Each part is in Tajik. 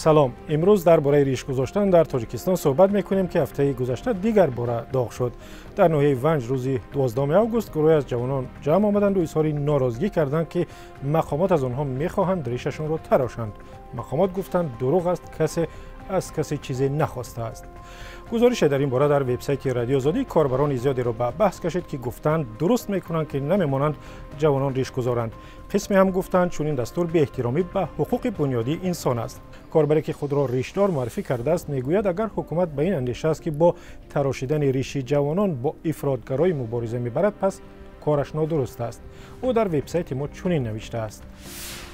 Салом. Имрӯз дар бораи риш гузоштан дар Тоҷикистон суҳбат мекунем, ки ҳафтаи гузашта дигар бора доғ шуд. Дар ноҳияи Ванҷ рӯзи 12 август гурӯҳе аз ҷавонон ҷамъ омаданду изҳори норозигӣ карданд, ки мақомот аз онҳо мехоҳанд ришашонро тарошанд. Мақомот гуфтанд, дурӯғ аст, касе аз касе чизе нахостааст. Гузорише дар ин бора дар вебсайти Радиои Озодӣ корбарони зиёдеро ба баҳс кашид, ки гуфтанд, дуруст мекунанд, ки намемонанд ҷавонон риш гузоранд. Қисме ҳам гуфтанд, чунин дастур беэҳтиромӣ ба ҳуқуқи бунёдии инсон аст. Корбаре, ки худро ришдор муаррифӣ кардааст, мегӯяд, агар ҳукумат ба ин андеша аст, ки бо тарошидани риши ҷавонон бо ифротгароӣ мубориза мебарад, пас кораш нодуруст аст. Ӯ дар вебсайти мо чунин навиштааст: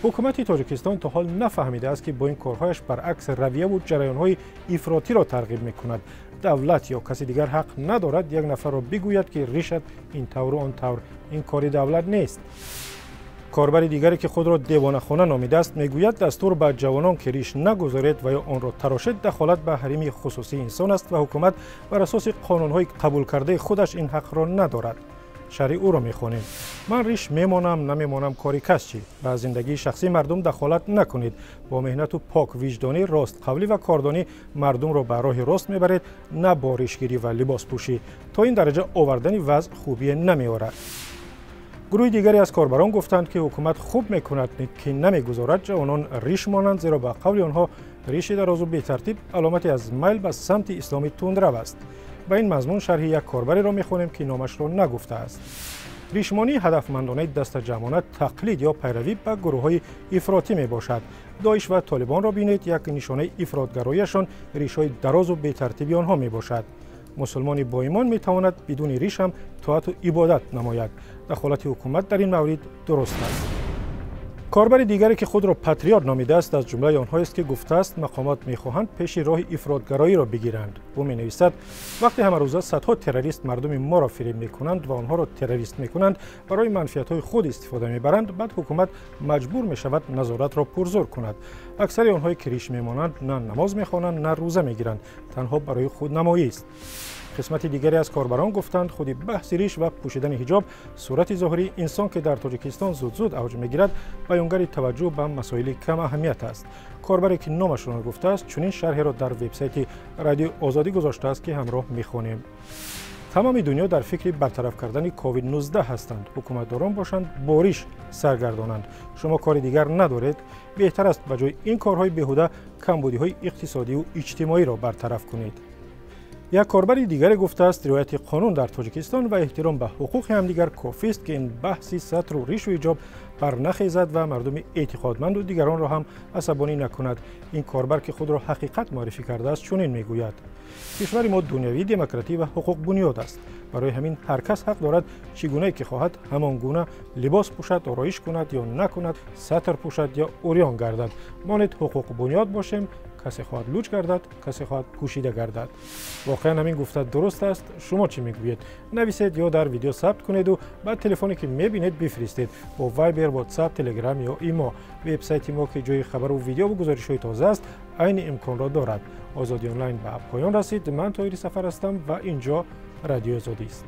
ҳукумати Тоҷикистон то ҳол нафаҳмидааст, ки бо ин корҳояш баръакс равияву ҷараёнҳои ифротиро тарғиб мекунад. Давлат ё каси дигар ҳақ надорад як нафарро бигӯяд, ки ришат ин тавру он тавр. Ин кори давлат нест. Корбари дигаре, ки худро Девонахона номидааст, мегӯяд, дастур ба ҷавонон, ки риш нагузоред ва ё онро тарошед, дахолат ба ҳарими хусусии инсон аст ва ҳукумат бар асоси қонунҳои қабулкардаи худаш ин ҳақро надорад. Шарҳи ӯро мехонем: ман риш мемонам, намемонам, кори кас чӣ? Ба зиндагии шахсии мардум дахолат накунед. Бо меҳнату поквиҷдонӣ, ростқавлӣ ва кордонӣ мардумро ба роҳи рост мебаред, на бо ришгирӣ ва либоспӯшӣ. То ин дараҷа овардани вазъ хубие намеорад. Гурӯҳи дигаре аз корбарон гуфтанд, ки ҳукумат хуб мекунад, ки намегузорад ҷавонон риш монанд, зеро ба қавли онҳо риши дарозу бетартиб аломате аз майл ба самти исломи тундрав аст. Ба ин мазмун шарҳи як корбареро мехонем, ки номашро нагуфтааст: ришмонии ҳадафмандонаи дастаҷамъона тақлид ё пайравӣ ба гурӯҳҳои ифротӣ мебошад. Доиш ва Толибонро бинед, як нишонаи ифротгароияшон ришҳои дарозу бетартиби онҳо мебошад. Мусулмони боимон метавонад бидуни риш ҳам тоату ибодат намояд. Дахолати ҳукумат дар ин маврид дуруст аст. Корбари дигаре, ки худро Патриот номидааст, аз ҷумлаи онҳоест, ки гуфтааст, мақомот мехоҳанд пеши роҳи ифротгароиро бигиранд. Ӯ менависад: вақте ҳамарӯза садҳо террорист мардуми моро фиреб мекунанд ва онҳоро террорист мекунанд, барои манфиатҳои худ истифода мебаранд, баъд ҳукумат маҷбур мешавад назоратро пурзӯр кунад. Аксари онҳое, ки риш мемонанд, на намоз мехонанд, на рӯза мегиранд, танҳо барои худнамоист. Қисмати дигаре аз корбарон гуфтанд, худи баҳси риш ва пӯшидани ҳиҷоб, сурати зоҳирии инсон, ки дар Тоҷикистон зуд-зуд авҷ мегирад, баёнгари таваҷҷӯҳ ба масоили камаҳамият аст. Корбаре, ки номашро нагуфтааст, чунин шарҳеро дар вебсайти Радиои Озодӣ гузоштааст, ки ҳамроҳ мехонем: тамоми дунё дар фикри бартараф кардани ковид-19 ҳастанд, ҳукуматдорон бошанд, бо риш саргардонанд. Шумо кори дигар надоред? Беҳтар аст ба ҷои ин корҳои беҳуда камбудиҳои иқтисодиву иҷтимоиро бартараф кунед. Як корбари дигаре гуфтааст, риояти қонун дар Тоҷикистон ва эҳтиром ба ҳуқуқи ҳамдигар кофист, ки ин баҳси сатру ришу ҳиҷоб барнахезад ва мардуми эътиқодманду дигаронро ҳам асабонӣ накунад. Ин корбар, ки худро Ҳақиқат муаррифӣ кардааст, чунин мегӯяд: кишвари мо дунявӣ, демократӣ ва ҳуқуқбунёд аст. Барои ҳамин ҳар кас ҳақ дорад, чӣ гунае ки хоҳад, ҳамон гуна либос пӯшад, ороиш кунад ё накунад, сатр пӯшад ё урён гардад. Монед ҳуқуқбунёд бошем, касе хоҳад луч гардад, касе хоҳад пӯшида гардад. Воқеан ҳамин гуфта дуруст аст. Шумо чӣ мегӯед? Нависед ё дар видео сабт кунеду ба телефоне, ки мебинед, бифиристед, бо Вайбер, Ватсап, Телеграм ё Имо. Вебсайти мо, ки ҷои хабару видеову гузоришҳои тоза аст, айни имконро дорад. Озодӣ онлайн ба поён расид. Ман Тоҳири Сафар ҳастам ва ин ҷо Радиои Озодист.